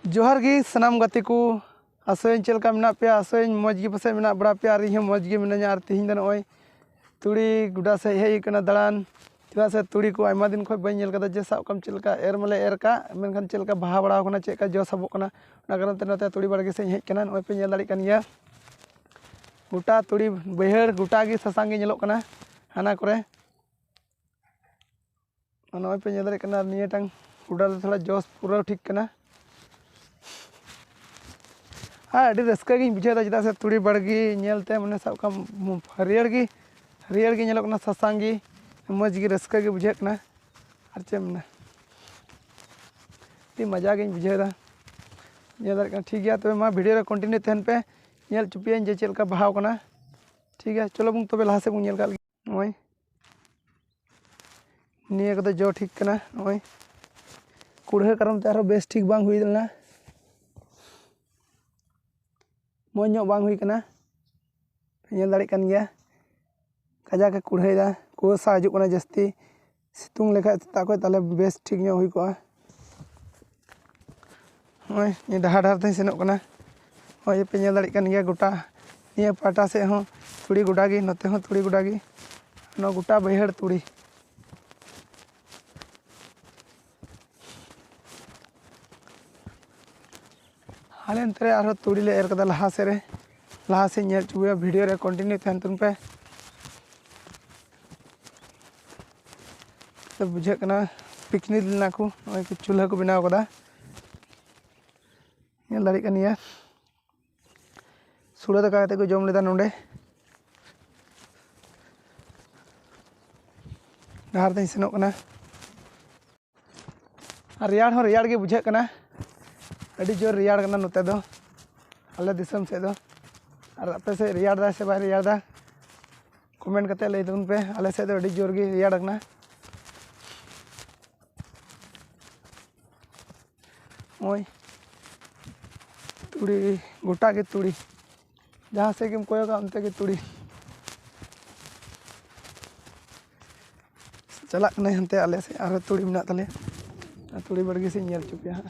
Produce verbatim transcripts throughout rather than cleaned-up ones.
ᱡᱚᱦᱟᱨ ᱜᱮ ᱥᱟᱱᱟᱢ ᱜᱟᱛᱮ ᱠᱚ, ᱟᱥᱚᱭᱟᱹᱧ ᱪᱮᱫ ᱞᱮᱠᱟ ᱢᱮᱱᱟᱜ ᱯᱮᱭᱟ? ᱟᱥᱚᱭᱟᱹᱧ ᱢᱚᱡᱽ ᱜᱮ ᱯᱟᱥᱮᱡ ᱢᱮᱱᱟᱜ ᱵᱟᱲᱟ ᱯᱮᱭᱟ, ᱟᱨ ᱤᱧ ᱦᱚᱸ ᱢᱚᱡᱽ ᱜᱮ ᱢᱤᱱᱟᱹᱧᱟ᱾ ᱟᱨ ᱛᱮᱦᱮᱧ ᱫᱚ ᱱᱚᱜᱼᱚᱭ ᱛᱩᱲᱤ ᱜᱚᱰᱟ ᱥᱮᱫ ᱦᱮᱡ ᱦᱩᱭ ᱠᱟᱱᱟ ᱫᱟᱬᱟᱱ, ᱪᱮᱫᱟᱜ ᱥᱮ ᱛᱩᱲᱤ ᱠᱚ ᱟᱭᱢᱟ ᱫᱤᱱ ᱠᱷᱚᱱ ᱵᱟᱹᱧ ᱧᱮᱞ ᱠᱟᱫᱟ, ᱡᱮ ᱥᱟᱵ ᱠᱟᱢ ᱪᱮᱫ ᱞᱮᱠᱟ ᱮᱨ ᱢᱟᱞᱮ ᱮᱨ ᱠᱟᱜ, ᱢᱮᱱᱠᱷᱟᱱ ᱪᱮᱫ ᱞᱮᱠᱟ ᱵᱟᱦᱟ ᱵᱟᱲᱟᱣ ᱠᱟᱱᱟ, ᱪᱮᱫ ᱞᱮᱠᱟ ᱡᱚ ᱥᱟᱵᱚᱜ ᱠᱟᱱᱟ, ᱚᱱᱟ ᱠᱟᱨᱚᱱ ᱛᱮ ᱱᱚᱛᱮ ᱛᱩᱲᱤ ᱵᱟᱲᱜᱮ ᱥᱮᱫ ᱤᱧ ᱦᱮᱡ ᱠᱟᱱᱟ᱾ ᱱᱚᱜᱼᱚᱭ ᱯᱮ ᱧᱮᱞ ᱫᱟᱲᱮᱭᱟᱜ ᱠᱟᱱ ᱜᱮᱭᱟ, ᱜᱚᱴᱟ ᱛᱩᱲᱤ ᱵᱟᱹᱭᱦᱟᱹᱲ ᱜᱚᱴᱟ ᱜᱮ ᱥᱟᱥᱟᱝ ᱜᱮ ᱧᱮᱞᱚᱜ ᱠᱟᱱᱟ ᱦᱟᱱᱟ ᱠᱚᱨᱮ᱾ ᱟᱨ ᱱᱚᱜᱼᱚᱭ ᱯᱮ ᱧᱮᱞ ᱫᱟᱲᱮᱭᱟᱜ ᱠᱟᱱᱟ, ᱟᱨ ᱱᱤᱭᱟᱹᱴᱟᱝ ᱜᱚᱰᱟ ᱨᱮ ᱛᱷᱚᱲᱟ ᱡᱚᱥ ᱯᱩᱨᱟᱹᱣ ᱴᱷᱤᱠ ᱠᱟᱱᱟ᱾ ᱟᱨ ᱟᱹᱰᱤ ᱨᱟᱹᱥᱠᱟᱹ ᱜᱤᱧ ᱵᱩᱡᱷᱟᱹᱣ ᱮᱫᱟ, ᱪᱮᱫᱟᱜ ᱥᱮ ᱛᱩᱲᱤ ᱵᱟᱲᱜᱮ ᱧᱮᱞ ᱛᱮ, ᱢᱟᱱᱮ, ᱥᱟᱵ ᱠᱟᱜ ᱢᱮ ᱦᱟᱹᱨᱭᱟᱹᱲ ᱜᱮ, ᱦᱟᱹᱨᱭᱟᱹᱲ ᱜᱮ ᱧᱮᱞᱚᱜ ᱠᱟᱱᱟ, ᱥᱟᱥᱟᱝ ᱜᱮ, ᱢᱚᱡᱽ ᱜᱮ, ᱨᱟᱹᱥᱠᱟᱹ ᱜᱮ ᱵᱩᱡᱷᱟᱹᱜ ᱠᱟᱱᱟ᱾ ᱟᱨ ᱪᱮᱫ ᱮᱢ ᱢᱮᱱᱟ, ᱟᱹᱰᱤ ᱢᱚᱡᱟ ᱜᱤᱧ ᱵᱩᱡᱷᱟᱹᱣ ᱮᱫᱟ, ᱧᱮᱞ ᱫᱟᱲᱮᱭᱟᱜ ᱠᱟᱱᱟ᱾ ᱴᱷᱤᱠ ᱜᱮᱭᱟ, ᱛᱚᱵᱮ ᱢᱟ video ᱨᱮ continue ᱛᱟᱦᱮᱱ ᱯᱮ, ᱧᱮᱞ ᱦᱚᱪᱚ ᱯᱮᱭᱟᱹᱧ ᱡᱮ ᱪᱮᱫ ᱞᱮᱠᱟ ᱵᱟᱦᱟᱣ ᱠᱟᱱᱟ᱾ ᱴᱷᱤᱠ ᱜᱮᱭᱟ, ᱪᱚᱞᱚ ᱵᱚᱱ ᱛᱚᱵᱮ ᱞᱟᱦᱟ ᱥᱮᱫ ᱵᱚᱱ ᱧᱮᱞ ᱠᱟᱜ ᱞᱮᱜᱮ᱾ ᱱᱚᱜᱼᱚᱭ ᱱᱤᱭᱟᱹ ᱠᱚᱫᱚ ᱡᱚ ᱴᱷᱤᱠ ᱠᱟᱱᱟ᱾ ᱱᱚᱜᱼᱚᱭ ᱠᱩᱲᱦᱟᱹ ᱠᱟᱨᱚᱱ ᱛᱮ ᱟᱨᱦᱚᱸ ᱵᱮᱥ ᱴᱷᱤᱠ ᱵᱟᱝ ᱦᱩᱭ ᱞᱮᱱᱟ, ᱢᱚᱡᱽ ᱧᱚᱜ ᱵᱟᱝ ᱦᱩᱭ ᱠᱟᱱᱟ᱾ ᱯᱮ ᱧᱮᱞ ᱫᱟᱲᱮᱭᱟᱜ ᱠᱟᱱ ᱜᱮᱭᱟ, ᱠᱟᱡᱟᱠ ᱮ ᱠᱩᱲᱦᱟᱹᱭᱮᱫᱟ, ᱠᱩᱣᱟᱹᱥᱟ ᱦᱤᱡᱩᱜ ᱠᱟᱱᱟ ᱡᱟᱹᱥᱛᱤ᱾ ᱥᱤᱛᱩᱝ ᱞᱮᱠᱷᱟᱡ ᱥᱮᱛᱟᱜ ᱠᱷᱚᱡ, ᱛᱟᱦᱞᱮ ᱵᱮᱥ ᱴᱷᱤᱠ ᱧᱚᱜ ᱦᱩᱭ ᱠᱚᱜᱼᱟ᱾ ᱱᱚᱜᱼᱚᱭ ᱱᱤᱭᱟᱹ ᱰᱟᱦᱟᱨ ᱰᱟᱦᱟᱨ ᱛᱮᱧ ᱥᱮᱱᱚᱜ ᱠᱟᱱᱟ᱾ ᱱᱚᱜᱼᱚᱭ ᱯᱮ ᱧᱮᱞ ᱫᱟᱲᱮᱭᱟᱜ ᱠᱟᱱ ᱜᱮᱭᱟ, ᱜᱚᱴᱟ ᱱᱤᱭᱟᱹ ᱯᱟᱦᱴᱟ ᱥᱮᱫ ᱦᱚᱸ ᱛᱩᱲᱤ ᱜᱚᱰᱟ ᱜᱮ, ᱱᱚᱛᱮ ᱦᱚᱸ ᱛᱩᱲᱤ ᱜᱚᱰᱟ ᱜᱮ, ᱱᱚᱣᱟ ᱜᱚᱴᱟ ᱵᱟᱹᱭᱦᱟᱹᱲ ᱛᱩᱲᱤ᱾ ᱦᱟᱱᱮ ᱱᱚᱛᱮ ᱨᱮ ᱟᱨᱦᱚᱸ ᱛᱩᱲᱤ ᱞᱮ ᱮᱨ ᱠᱟᱫᱟ ᱞᱟᱦᱟ ᱥᱮᱫ ᱨᱮ, ᱞᱟᱦᱟ ᱥᱮᱫ ᱧᱮᱞ ᱦᱚᱪᱚ ᱯᱮᱭᱟ, video ᱨᱮ continue ᱛᱟᱦᱮᱱ ᱛᱟᱵᱚᱱ ᱯᱮ᱾ ᱛᱚ ᱵᱩᱡᱷᱟᱹᱜ ᱠᱟᱱᱟ picnic ᱞᱮᱱᱟ ᱠᱚ, ᱱᱚᱜᱼᱚᱭ ᱠᱚ ᱪᱩᱞᱦᱟᱹ ᱠᱚ ᱵᱮᱱᱟᱣ ᱠᱟᱫᱟ, ᱧᱮᱞ ᱫᱟᱲᱮᱭᱟᱜ ᱠᱟᱱ ᱜᱮᱭᱟ᱾ ᱥᱩᱲᱟᱹ ᱫᱟᱠᱟ ᱠᱟᱛᱮ ᱠᱚ ᱡᱚᱢ ᱞᱮᱫᱟ ᱱᱚᱰᱮ᱾ ᱰᱟᱦᱟᱨ ᱛᱮᱧ ᱥᱮᱱᱚᱜ ᱠᱟᱱᱟ᱾ ᱟᱨ ᱨᱮᱭᱟᱲ ᱦᱚᱸ ᱨᱮᱭᱟᱲ ᱜᱮ ᱵᱩᱡᱷᱟᱹᱜ ᱠᱟᱱᱟ, ᱟᱹᱰᱤ ᱡᱳᱨ ᱨᱮᱭᱟᱲ ᱠᱟᱱᱟ ᱱᱚᱛᱮ ᱫᱚ, ᱟᱞᱮ ᱫᱤᱥᱚᱢ ᱥᱮᱫ ᱫᱚ᱾ ᱟᱨ ᱟᱯᱮ ᱥᱮᱫ ᱨᱮᱭᱟᱲ ᱫᱟᱭ ᱥᱮ ᱵᱟᱭ ᱨᱮᱭᱟᱲ ᱫᱟ, comment ᱠᱟᱛᱮ ᱞᱟᱹᱭ ᱛᱟᱵᱚᱱ ᱯᱮ᱾ ᱟᱞᱮ ᱥᱮᱫ ᱫᱚ ᱟᱹᱰᱤ ᱡᱳᱨ ᱜᱮ ᱨᱮᱭᱟᱲ ᱠᱟᱱᱟ᱾ ᱱᱚᱜᱼᱚᱭ ᱛᱩᱲᱤ, ᱜᱚᱴᱟ ᱜᱮ ᱛᱩᱲᱤ, ᱡᱟᱦᱟᱸ ᱥᱮᱫ ᱜᱮᱢ ᱠᱚᱭᱚᱜᱟ ᱚᱱᱛᱮ ᱜᱮ ᱛᱩᱲᱤ᱾ ᱪᱟᱞᱟᱜ ᱠᱟᱹᱱᱟᱹᱧ ᱦᱟᱱᱛᱮ ᱟᱞᱮ ᱥᱮᱫ ᱟᱨᱦᱚᱸ ᱛᱩᱲᱤ ᱢᱮᱱᱟᱜ ᱛᱟᱞᱮᱭᱟ, ᱟᱨ ᱛᱩᱲᱤ ᱵᱟᱲᱜᱮ ᱥᱮᱫ ᱤᱧ ᱧᱮᱞ ᱦᱚᱪᱚ ᱯᱮᱭᱟ ᱦᱟᱸᱜ᱾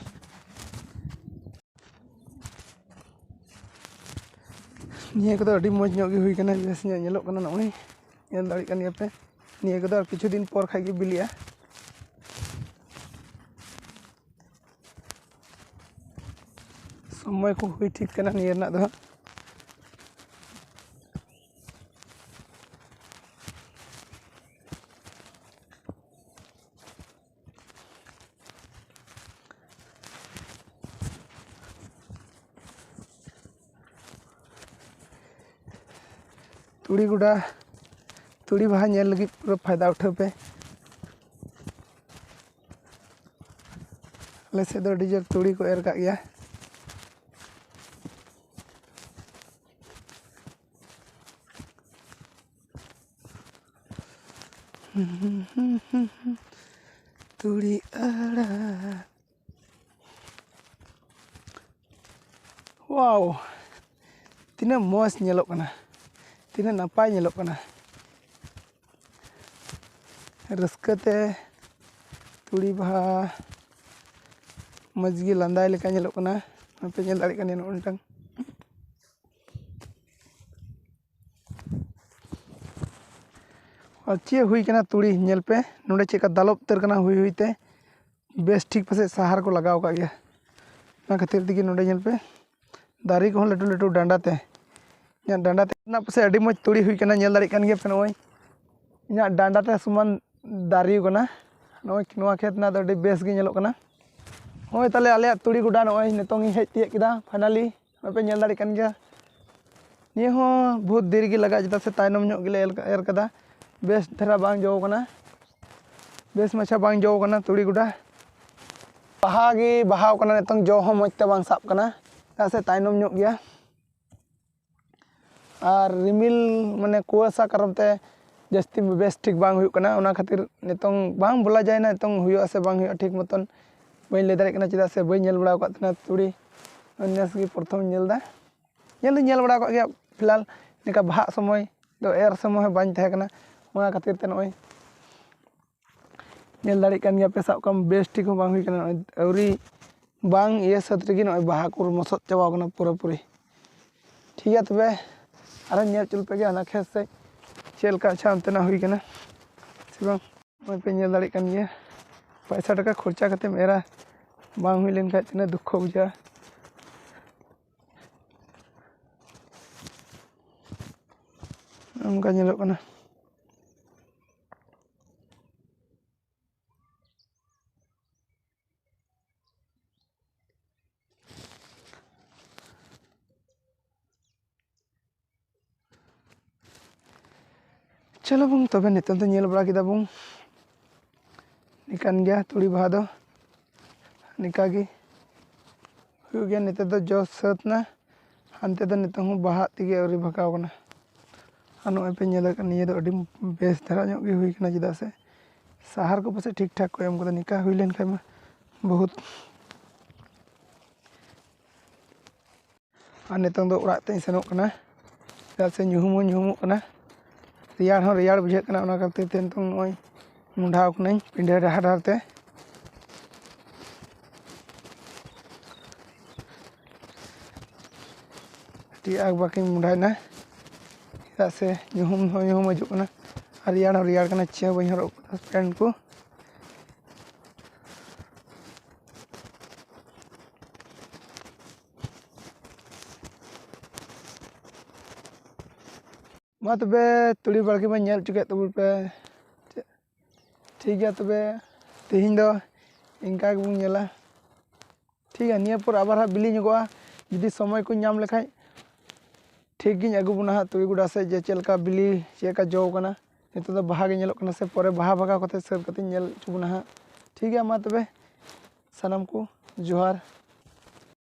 ᱱᱤᱭᱟᱹ ᱠᱚᱫᱚ ᱟᱹᱰᱤ ᱢᱚᱡᱽ ᱧᱚᱜ ᱜᱮ ᱦᱩᱭ ᱠᱟᱱᱟ, ᱵᱮᱥ ᱧᱚᱜ ᱧᱮᱞᱚᱜ ᱠᱟᱱᱟ᱾ ᱱᱚᱜᱼᱚᱭ ᱧᱮᱞ ᱫᱟᱲᱮᱭᱟᱜ ᱠᱟᱱ ᱜᱮᱭᱟ ᱯᱮ, ᱱᱤᱭᱟᱹ ᱠᱚᱫᱚ ᱟᱨ ᱠᱤᱪᱷᱩ ᱫᱤᱱ ᱯᱚᱨ ᱠᱷᱟᱡ ᱜᱮ ᱵᱤᱞᱤᱜᱼᱟ᱾ ᱥᱚᱢᱚᱭ ᱠᱚ ᱦᱩᱭ ᱴᱷᱤᱠ ᱠᱟᱱᱟ ᱱᱤᱭᱟᱹ ᱨᱮᱱᱟᱜ ᱫᱚ ᱦᱟᱸᱜ᱾ ᱛᱩᱲᱤ ᱜᱚᱰᱟ, ᱛᱩᱲᱤ ᱵᱟᱦᱟ ᱧᱮᱞ ᱞᱟᱹᱜᱤᱫ ᱯᱩᱨᱟᱹ ᱯᱷᱟᱭᱫᱟ ᱩᱴᱷᱟᱹᱣ ᱯᱮ᱾ ᱟᱞᱮ ᱥᱮᱫ ᱫᱚ ᱟᱹᱰᱤ ᱡᱳᱨ ᱛᱩᱲᱤ ᱠᱚ ᱮᱨ ᱠᱟᱜ ᱜᱮᱭᱟ᱾ ᱛᱩᱲᱤ ᱟᱲᱟᱜ᱾ ᱳᱣᱟᱣ, ᱛᱤᱱᱟᱹᱜ ᱢᱚᱡᱽ ᱧᱮᱞᱚᱜ ᱠᱟᱱᱟ, ᱛᱤᱱᱟᱹᱜ ᱱᱟᱯᱟᱭ ᱧᱮᱞᱚᱜ ᱠᱟᱱᱟ᱾ ᱨᱟᱹᱥᱠᱟᱹ ᱛᱮ ᱛᱩᱲᱤ ᱵᱟᱦᱟ ᱢᱚᱡᱽ ᱜᱮ ᱞᱟᱸᱫᱟᱭ ᱞᱮᱠᱟ ᱧᱮᱞᱚᱜ ᱠᱟᱱᱟ᱾ ᱟᱯᱮ ᱧᱮᱞ ᱫᱟᱲᱮᱭᱟᱜ ᱠᱟᱱ ᱜᱮᱭᱟ ᱱᱚᱜᱼᱚᱭ ᱢᱤᱫᱴᱟᱝ᱾ ᱟᱨ ᱪᱮᱫ ᱦᱩᱭ ᱠᱟᱱᱟ ᱛᱩᱲᱤ, ᱧᱮᱞ ᱯᱮ ᱱᱚᱰᱮ ᱪᱮᱫ ᱞᱮᱠᱟ ᱫᱟᱞᱚᱵ ᱩᱛᱟᱹᱨ ᱠᱟᱱᱟ ᱦᱩᱭ ᱦᱩᱭ ᱛᱮ᱾ ᱵᱮᱥ ᱴᱷᱤᱠ ᱯᱟᱥᱮᱡ ᱥᱟᱦᱟᱨ ᱠᱚ ᱞᱟᱜᱟᱣ ᱟᱠᱟᱫ ᱜᱮᱭᱟ, ᱚᱱᱟ ᱠᱷᱟᱹᱛᱤᱨ ᱛᱮᱜᱮ ᱱᱚᱰᱮ ᱧᱮᱞ ᱯᱮ ᱫᱟᱨᱮ ᱠᱚᱦᱚᱸ ᱞᱟᱹᱴᱩ ᱞᱟᱹᱴᱩ ᱰᱟᱸᱰᱟ ᱛᱮ᱾ ᱤᱧᱟᱹᱜ ᱰᱟᱸᱰᱟ ᱛᱮ ᱨᱮᱱᱟᱜ ᱯᱟᱥᱮᱡ ᱟᱹᱰᱤ ᱢᱚᱡᱽ ᱛᱩᱲᱤ ᱦᱩᱭ ᱠᱟᱱᱟ, ᱧᱮᱞ ᱫᱟᱲᱮᱭᱟᱜ ᱠᱟᱱ ᱜᱮᱭᱟ ᱯᱮ ᱱᱚᱜᱼᱚᱭ ᱤᱧᱟᱹᱜ ᱰᱟᱸᱰᱟ ᱛᱮ ᱥᱚᱢᱟᱱ ᱫᱟᱨᱮ ᱠᱟᱱᱟ᱾ ᱱᱚᱜᱼᱚᱭ ᱱᱚᱣᱟ ᱠᱷᱮᱛ ᱨᱮᱱᱟᱜ ᱫᱚ ᱟᱹᱰᱤ ᱵᱮᱥ ᱜᱮ ᱧᱮᱞᱚᱜ ᱠᱟᱱᱟ᱾ ᱱᱚᱜᱼᱚᱭ ᱛᱟᱦᱞᱮ ᱟᱞᱮᱭᱟᱜ ᱛᱩᱲᱤ ᱜᱚᱰᱟ ᱱᱚᱜᱼᱚᱭ ᱱᱤᱛᱚᱝ ᱤᱧ ᱦᱮᱡ ᱛᱤᱭᱳᱜ ᱠᱮᱫᱟ finally᱾ ᱱᱚᱜᱼᱚᱭ ᱯᱮ ᱧᱮᱞ ᱫᱟᱲᱮᱭᱟᱜ ᱠᱟᱱ ᱜᱮᱭᱟ, ᱱᱤᱭᱟᱹ ᱦᱚᱸ ᱵᱚᱦᱩᱛ ᱫᱮᱨᱤ ᱜᱮ ᱞᱟᱜᱟᱜᱼᱟ, ᱪᱮᱫᱟᱜ ᱥᱮ ᱛᱟᱭᱱᱚᱢ ᱧᱚᱜ ᱜᱮᱞᱮ ᱮᱨ, ᱮᱨ ᱠᱟᱫᱟ, ᱵᱮᱥ ᱫᱷᱟᱨᱟ ᱵᱟᱝ ᱡᱚ ᱠᱟᱱᱟ, ᱵᱮᱥ ᱢᱟᱪᱷᱟ ᱵᱟᱝ ᱡᱚ ᱠᱟᱱᱟ ᱛᱩᱲᱤ ᱜᱚᱰᱟ᱾ ᱵᱟᱦᱟ ᱜᱮ ᱵᱟᱦᱟᱣ ᱠᱟᱱᱟ, ᱱᱤᱛᱚᱝ ᱡᱚ ᱦᱚᱸ ᱢᱚᱡᱽ ᱛᱮ ᱵᱟᱝ ᱥᱟᱵ ᱠᱟᱱᱟ, ᱪᱮᱫᱟᱜ ᱥᱮ ᱛᱟᱭᱱᱚᱢ ᱧᱚᱜ ᱜᱮᱭᱟ᱾ ᱟᱨ ᱨᱤᱢᱤᱞ ᱢᱟᱱᱮ ᱠᱩᱣᱟᱹᱥᱟ ᱠᱟᱨᱚᱱ ᱛᱮ ᱡᱟᱹᱥᱛᱤ ᱵᱮᱥ ᱴᱷᱤᱠ ᱵᱟᱝ ᱦᱩᱭᱩᱜ ᱠᱟᱱᱟ᱾ ᱚᱱᱟ ᱠᱷᱟᱹᱛᱤᱨ ᱱᱤᱛᱚᱝ ᱵᱟᱝ ᱵᱚᱞᱟ ᱡᱟᱭᱱᱟ, ᱱᱤᱛᱚᱝ ᱦᱩᱭᱩᱜᱼᱟ ᱥᱮ ᱵᱟᱝ ᱦᱩᱭᱩᱜᱼᱟ ᱴᱷᱤᱠ ᱢᱚᱛᱚᱱ ᱵᱟᱹᱧ ᱞᱟᱹᱭ ᱫᱟᱲᱮᱭᱟᱜ ᱠᱟᱱᱟ, ᱪᱮᱫᱟᱜ ᱥᱮ ᱵᱟᱹᱧ ᱧᱮᱞ ᱵᱟᱲᱟ ᱟᱠᱟᱫ ᱛᱟᱦᱮᱱᱟ ᱛᱩᱲᱤ᱾ ᱱᱮᱥ ᱜᱮ ᱯᱨᱚᱛᱷᱚᱢ ᱧᱮᱞ ᱮᱫᱟ᱾ ᱧᱮᱞ ᱫᱚᱧ ᱧᱮᱞ ᱵᱟᱲᱟ ᱟᱠᱟᱫ ᱜᱮᱭᱟ, ᱯᱷᱤᱞᱦᱟᱞ ᱱᱤᱝᱠᱟ ᱵᱟᱦᱟᱜ ᱥᱚᱢᱚᱭ ᱫᱚ ᱮᱨ ᱥᱚᱢᱚᱭ ᱦᱚᱸ ᱵᱟᱹᱧ ᱛᱟᱦᱮᱸ ᱠᱟᱱᱟ, ᱚᱱᱟ ᱠᱷᱟᱹᱛᱤᱨ ᱛᱮ ᱱᱚᱜᱼᱚᱭ ᱧᱮᱞ ᱫᱟᱲᱮᱭᱟᱜ ᱠᱟᱱ ᱜᱮᱭᱟ ᱯᱮ, ᱥᱟᱵ ᱠᱟᱜ ᱢᱮ ᱵᱮᱥ ᱴᱷᱤᱠ ᱦᱚᱸ ᱵᱟᱝ ᱦᱩᱭ ᱠᱟᱱᱟ᱾ ᱱᱚᱜᱼᱚᱭ ᱟᱹᱣᱨᱤ ᱵᱟᱝ ᱤᱭᱟᱹ ᱥᱟᱹᱛ ᱨᱮᱜᱮ ᱱᱚᱜᱼᱚᱭ ᱵᱟᱦᱟ ᱠᱚ ᱢᱚᱥᱚᱫ ᱪᱟᱵᱟᱣ ᱠᱟᱱᱟ ᱯᱩᱨᱟᱹᱯᱩᱨᱤ᱾ ᱴᱷᱤᱠ ᱜᱮᱭᱟ, ᱛᱚᱵᱮ ᱟᱨᱦᱚᱸ ᱧᱮᱞ ᱦᱚᱪᱚ ᱞᱮᱯᱮ ᱜᱮ ᱚᱱᱟ ᱠᱷᱮᱛ ᱥᱮᱫ ᱪᱮᱫ ᱞᱮᱠᱟ ᱟᱪᱪᱷᱟ ᱚᱱᱛᱮᱱᱟᱜ ᱦᱩᱭ ᱠᱟᱱᱟ ᱥᱮ ᱵᱟᱝ᱾ ᱱᱚᱜᱼᱚᱭ ᱯᱮ ᱧᱮᱞ ᱫᱟᱲᱮᱭᱟᱜ ᱠᱟᱱ ᱜᱮᱭᱟ, ᱯᱚᱭᱥᱟ ᱴᱟᱠᱟ ᱠᱷᱚᱨᱪᱟ ᱠᱟᱛᱮᱢ ᱮᱨᱟ, ᱵᱟᱝ ᱦᱩᱭ ᱞᱮᱱᱠᱷᱟᱱ ᱛᱤᱱᱟᱹᱜ ᱫᱩᱠᱠᱷᱚ ᱵᱩᱡᱷᱟᱹᱜᱼᱟ᱾ ᱱᱚᱝᱠᱟ ᱧᱮᱞᱚᱜ ᱠᱟᱱᱟ᱾ ᱪᱚᱞᱚ ᱵᱚᱱ, ᱛᱚᱵᱮ ᱱᱤᱛᱚᱜ ᱫᱚ ᱧᱮᱞ ᱵᱟᱲᱟ ᱠᱮᱫᱟ ᱵᱚᱱ, ᱱᱤᱠᱟᱱ ᱜᱮᱭᱟ ᱛᱩᱲᱤ ᱵᱟᱦᱟ ᱫᱚ, ᱱᱤᱠᱟ ᱜᱮ ᱦᱩᱭᱩᱜ ᱜᱮᱭᱟ᱾ ᱱᱤᱛᱚᱜ ᱫᱚ ᱡᱚ ᱥᱟᱹᱛ ᱱᱟ, ᱦᱟᱱᱛᱮ ᱫᱚ ᱱᱤᱛᱚᱜ ᱦᱚᱸ ᱵᱟᱦᱟ ᱛᱮᱜᱮ ᱟᱹᱣᱨᱤ ᱵᱷᱟᱜᱟᱣ ᱠᱟᱱᱟ᱾ ᱟᱨ ᱱᱚᱜᱼᱚᱭ ᱯᱮ ᱧᱮᱞ ᱠᱟᱱ, ᱱᱤᱭᱟᱹ ᱫᱚ ᱟᱹᱰᱤ ᱵᱮᱥ ᱫᱷᱟᱨᱟ ᱧᱚᱜ ᱜᱮ ᱦᱩᱭ ᱠᱟᱱᱟ, ᱪᱮᱫᱟᱜ ᱥᱮ ᱥᱟᱦᱟᱨ ᱠᱚ ᱯᱟᱥᱮᱡ ᱴᱷᱤᱠ ᱴᱷᱟᱠ ᱠᱚ ᱮᱢ ᱠᱟᱫᱟ᱾ ᱱᱤᱝᱠᱟ ᱦᱩᱭ ᱞᱮᱱ ᱠᱷᱟᱡ ᱢᱟ ᱵᱚᱦᱩᱛ᱾ ᱟᱨ ᱱᱤᱛᱚᱝ ᱫᱚ ᱚᱲᱟᱜ ᱛᱮᱧ ᱥᱮᱱᱚᱜ ᱠᱟᱱᱟ, ᱪᱮᱫᱟᱜ ᱥᱮ ᱧᱩᱦᱩᱢ ᱦᱚᱸ ᱧᱩᱦᱩᱢᱚᱜ ᱠᱟᱱᱟ, ᱨᱮᱭᱟᱲ ᱦᱚᱸ ᱨᱮᱭᱟᱲ ᱵᱩᱡᱷᱟᱹᱜ ᱠᱟᱱᱟ᱾ ᱚᱱᱟ ᱠᱷᱟᱹᱛᱤᱨ ᱛᱮ ᱱᱤᱛᱚᱝ ᱱᱚᱜᱼᱚᱭ ᱢᱚᱸᱰᱷᱟᱣ ᱠᱟᱹᱱᱟᱹᱧ ᱯᱤᱸᱰᱟᱹ ᱰᱟᱦᱟᱨ ᱰᱟᱦᱟᱨ ᱛᱮ᱾ ᱟᱹᱰᱤ ᱟᱠᱵᱟᱠᱤᱧ ᱢᱚᱸᱰᱷᱟᱭᱮᱱᱟ, ᱪᱮᱫᱟᱜ ᱥᱮ ᱧᱩᱦᱩᱢ ᱦᱚᱸ ᱧᱩᱦᱩᱢ ᱦᱤᱡᱩᱜ ᱠᱟᱱᱟ ᱟᱨ ᱨᱮᱭᱟᱲ ᱦᱚᱸ ᱨᱮᱭᱟᱲ ᱠᱟᱱᱟ, ᱪᱮᱫ ᱦᱚᱸ ᱵᱟᱹᱧ ᱦᱚᱨᱚᱜ ᱠᱟᱫᱟ ᱯᱮᱱᱴ ᱠᱚ᱾ ᱢᱟ ᱛᱚᱵᱮ, ᱛᱩᱲᱤ ᱵᱟᱲᱜᱮ ᱢᱟ ᱧᱮᱞ ᱦᱚᱪᱚ ᱠᱮᱫ ᱛᱟᱵᱚᱱ ᱯᱮ᱾ ᱴᱷᱤᱠ ᱜᱮᱭᱟ, ᱛᱚᱵᱮ ᱛᱮᱦᱮᱧ ᱫᱚ ᱤᱱᱠᱟ ᱜᱮᱵᱚᱱ ᱧᱮᱞᱟ᱾ ᱴᱷᱤᱠ ᱜᱮᱭᱟ, ᱱᱤᱭᱟᱹ ᱯᱚᱨ ᱟᱵᱟᱨ ᱦᱟᱸᱜ ᱵᱤᱞᱤ ᱧᱚᱜᱚᱜᱼᱟ, ᱡᱩᱫᱤ ᱥᱚᱢᱚᱭ ᱠᱚᱧ ᱧᱟᱢ ᱞᱮᱠᱷᱟᱡ ᱴᱷᱤᱠ ᱜᱤᱧ ᱟᱹᱜᱩ ᱵᱚᱱᱟ ᱦᱟᱸᱜ ᱛᱩᱲᱤ ᱜᱚᱰᱟ ᱥᱮᱫ, ᱡᱮ ᱪᱮᱫ ᱞᱮᱠᱟ ᱵᱤᱞᱤ, ᱪᱮᱫ ᱞᱮᱠᱟ ᱡᱚ ᱠᱟᱱᱟ᱾ ᱱᱤᱛᱚᱜ ᱫᱚ ᱵᱟᱦᱟ ᱜᱮ ᱧᱮᱞᱚᱜ ᱠᱟᱱᱟ ᱥᱮ, ᱯᱚᱨᱮ ᱵᱟᱦᱟ ᱵᱷᱟᱜᱟᱣ ᱠᱟᱛᱮ ᱥᱟᱹᱛ ᱠᱟᱛᱮᱧ ᱧᱮᱞ ᱦᱚᱪᱚ ᱵᱚᱱᱟ ᱦᱟᱸᱜ᱾ ᱴᱷᱤᱠ ᱜᱮᱭᱟ, ᱢᱟ ᱛᱚᱵᱮ ᱥᱟᱱᱟᱢ ᱠᱚ ᱡᱚᱦᱟᱨ᱾